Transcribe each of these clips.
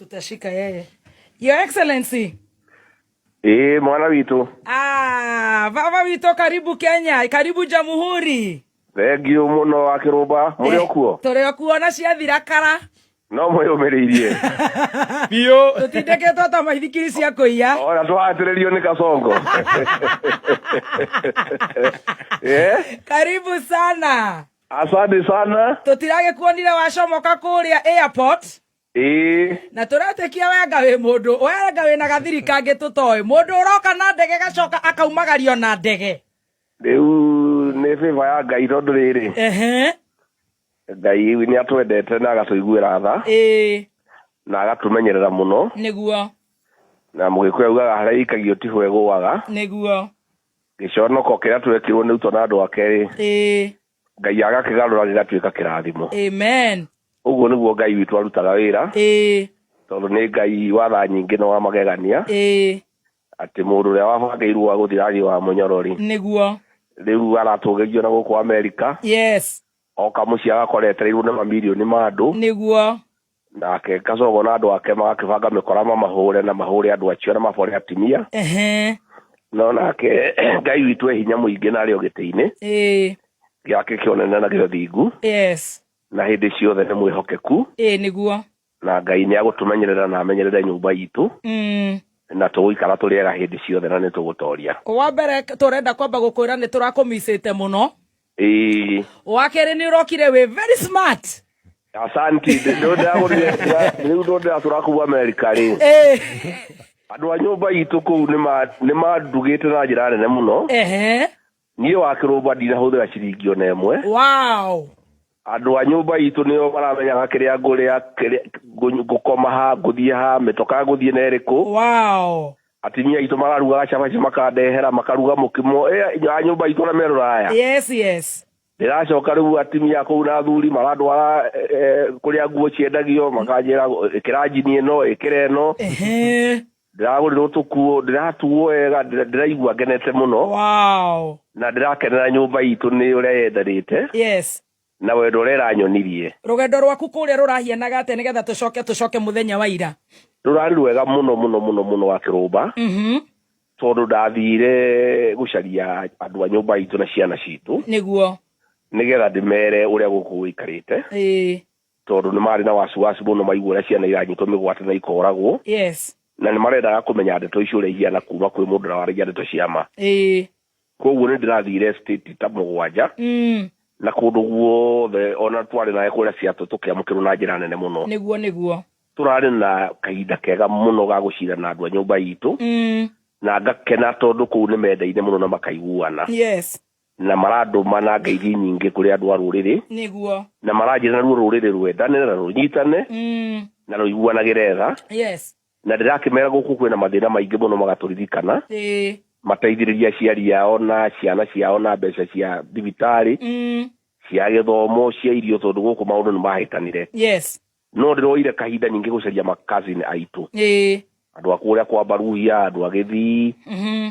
Tutashika yeye. Your Excellency. Ĩĩ mwana witũ. Ah, baba witũ karibu Kenya, karibu Jamhuri. Thengiũ mũno wa kĩrũmba, mũrĩ o kuo? Tũrĩ o kuo na ciathira kara. No mwĩyũmĩrĩirie. Biũ. Tũtindĩkĩtwo ta maithikiri cia kũiya. Ona twahatĩrĩrio nĩ Kasongo. Eh? Karibu sana. Asante sana. Tũtiragĩkuonire wacomoka kũrĩa airport. Ĩĩ. Na tũretĩkia wenga wĩ mũndũ, wenga wĩna gathiri kangĩ tũtoĩ. Mũndũ ũroka na ndege gacoka akaumagario na ndege. Rĩu nĩ favor ya Ngai tondũ rĩrĩ. Ngai nĩ atwendete na agatũiguĩra tha. Na agatũmenyerera mũno. Nĩguo. Na Mũgĩkũyũ augaga harĩa ĩikagio tiho ĩgũaga. Nĩguo. Gĩconoko kĩrĩa twekirwo nĩ Ruto na andũ ake rĩ. Ngai agakĩgarũra gĩgatuĩka kĩrathimo. Amen. Ũguo nĩguo Ngai witũ arutaga wĩra. Tondũ nĩ Ngai wa tha nyingĩ na wa magegania. Atĩ mũndũ ũrĩa wabangĩirwo wa gũthiĩ wa mũnyorori. Nĩguo. Rĩu aratũgĩrio na gũkũ Amerika. Yes. Oka mũciĩ agakora etereirwo nĩ mamirioni ma andũ. Nĩguo. Nake Kasongo na andũ ake magakĩbanga mĩkora mamahũre na mahũre andũ acio na mabore atumia. No nake Ngai witũ e hinya mũingĩ na arĩ o gĩtĩ-inĩ gĩake kĩa ũnene na kĩa ũthingu. Yes. Na hĩndĩ ciothe nĩ mwĩhokeku. Nĩguo. Na Ngai nĩ agũtũmenyerera na amenyerere nyũmba itũ. Na tũgũikara tũrĩ ega hĩndĩ ciothe na nĩ tũgũtoria. Wa mbere tũrenda kwamba gũkwĩra nĩ tũrakũmicĩte mũno. Wa kerĩ nĩ ũrokire wĩ very smart. Asanti, rĩu ndo ndĩratũra kũu Amerika rĩ. Andũ a nyũmba itũ kũu nĩ mandugĩte na njĩra nene mũno. Niĩ wa kĩrũmba ndinahũthĩra ciringi ona ĩmwe. Wow. Andũ a nyũmba itũ nĩo maramenyaga kĩrĩa ngũrĩa, ngũkoma ha, ngũthiĩ ha, mĩtoka ngũthiĩ na ĩrĩkũ. Wow. Atumia aitũ mararugaga cabaci makandehera, makaruga mũkimo. A nyũmba itũ na me Rũraya. Yes, yes. Ndĩracoka rĩu atumia kũu na athuri marandwara kũrĩa nguo ciendagio, makanjĩra ĩkĩra njini ĩno, ĩkĩra ĩno. Ndĩragũrĩrwo tũkuo, ndĩratuo wega, ndĩraigua ngenete mũno. Wow. Na ndĩrakenera nyũmba itũ nĩ ũrĩa yendanĩte. Yes. Na wendo ũrĩa ĩranyonirie. Rũgendo rwaku kũrĩa rũrahianaga atĩa nĩgetha tũcoke tũcoke mũthenya wa ira? Rũrarĩ rwega mũno mũno mũno mũno wa kĩrũmba. Tondũ ndathire gũcaria andũ a nyũmba itũ na ciana citũ. Nĩguo. Nĩgetha ndĩmere ũrĩa gũkũ gũikarĩte. Tondũ nĩ marĩ na wasiwasi mũno maigua ũrĩa ciana iranyitwo mĩgwate na ikoragwo. Yes. Na nĩ marendaga kũmenya ndeto icio ũrĩa ihiana kuma kwĩ mũndũ ũrĩa waragia ndeto cia ma. Koguo nĩ ndĩrathire state ta mũgwanja. Na kũndũ guothe ona twarĩ nawe kũrĩa Seattle tũkĩamũkĩrwo na njĩra nene mũno. Nĩguo, nĩguo. Tũrarĩ na kahinda kega mũno ga gũcira na andũ a nyũmba itũ. Na ngakena tondũ kũu nĩ mendaine mũno na makaiguana. Yes. Na marandũma na ngeithi nyingĩ kũrĩ andũ a rũrĩrĩ. Nĩguo. Na maranjĩra naruo rũrĩrĩ rwendane na rũnyitane. Na rũiguanagĩre tha. Yes. Na ndĩrakĩmera gũkũ kwĩna mathĩna maingĩ mũno magatũririkana. Mateithĩrĩrie aciari ao na ciana ciao na mbeca cia thibitarĩ, cia gĩthomo, cia irio tondũ gũkũ maũndũ nĩ mahĩtanire. Yes. No ndĩroire kahinda ningĩ gũcaria ma cousin aitũ. Andũ a kũrĩa kwa Baruhia, andũ a Gĩthii,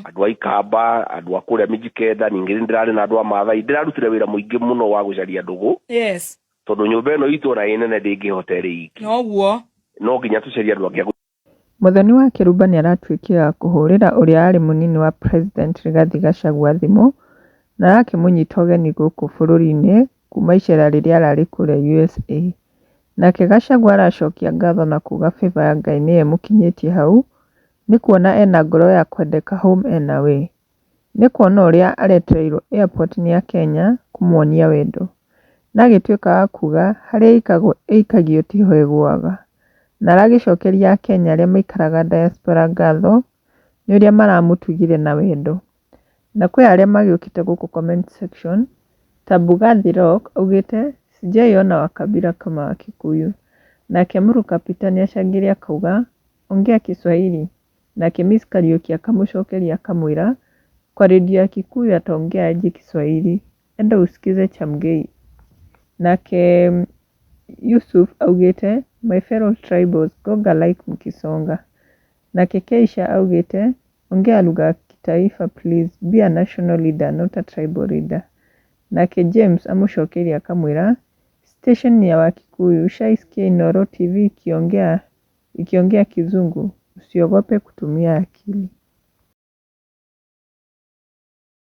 andũ a Ikamba, andũ a kũrĩa Mijikenda, ningĩ nĩ ndĩrarĩ na andũ a Maathai. Ndĩrarutire wĩra mũingĩ mũno wa gũcaria ndũgũ. Yes. Tondũ nyũmba ĩno itũ ona ĩ nene ndĩngĩhota ĩrĩ iki. Noguo. No nginya tũcarie andũ angĩ a Muthoni wa Kĩrumba nĩaratuĩkire wa kũhũrĩra ũrĩa arĩ mũnini wa President Rigathi Gachagua thimũ na arakĩmũnyita ũgeni gũkũ bũrũri-inĩ kuma icera rĩrĩa ararĩ kũrĩa USA. Nake Gachagua aracokia ngatho na kuga favour ya Ngai nĩyo ĩmũkinyĩtie hau nĩ kuona ena ngoro ya kwendeka home and away. Nĩ kuona ũrĩa aretereirwo airport nĩ akenya kũmuonia wendo. Na agĩtuĩka wa kuga harĩa ĩikagio tiho ĩgũaga. Na aragĩcokeria akenya arĩa maikaraga diaspora ngatho nĩ ũrĩa maramũtugire na wendo. Na kwĩ arĩa magĩũkĩte gũkũ comment section ta Bugathi Rock augĩte sijaiona wakabila kama Wakikuyu. Nake Mũruka Peter nĩacangĩire akauga ongea Kiswahili. Nake Miss Kariuki akamũcokeria akamwĩra kwa redio ya Kikuyu ataongea aje Kiswahili, enda usikize Chamgei. Nake Yusuf augĩte my fellow tribals gonga like mkisonga. Nake Keisha augĩte ongea lugha ya kitaifa please, be a national leader not a tribal leader. Nake James amũcokeirie akamwĩra station ni ya Wakikuyu, ushaisikia Inooro TV ikiongea Ikiongea kizungu, usiogope kutumia akili.